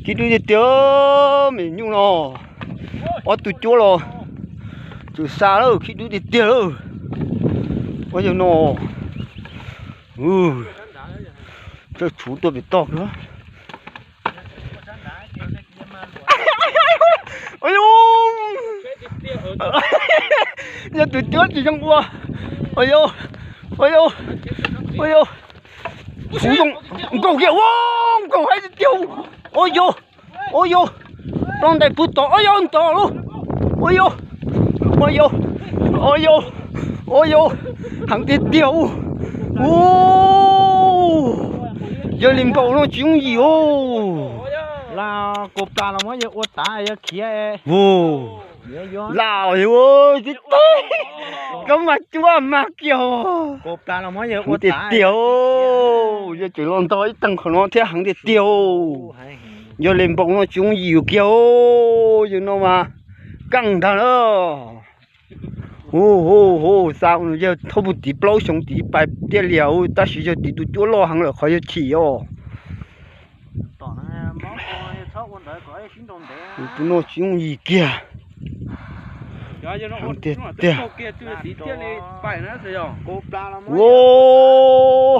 Khib dub tiag tiag, me nyuj no. Ob tug cuab los txawm xa lawm, khib dub tiag tiag lawm. Ua yog no, txawj tshuv tuaj pem toj. Yog tus cuab tsis zoo ua. Ua yog, ua yog, ua yog. Kuv zoo nkaus kiag, ua nkaus heev tiag tiag. Ua yog, ua yog, rau ntais pw tod, ua yog ntog lauj. Ua yog, ua yog, ua yog, ua yog, heev tiag tiag. Ua, yog li npaum no tsis yooj yim os. Lam, tib teg, koj mas cuab mas kiag. Heev tiag tiag, yog tseem los ntog ib teeg qhov no thiab heev tiag tiag. Yog li npaum no tsis yooj yim kiag, yog no mas kaj ntag lawm. Hu hu hu, xa yawg thauj puag tid plaub xyoo tid pais tiaj lias, tab sis yawg tid tus cuab loj heev lawm qhov yawg chim os. Tus no tsis yooj yim kiag. Heev tiag tiag. Ua,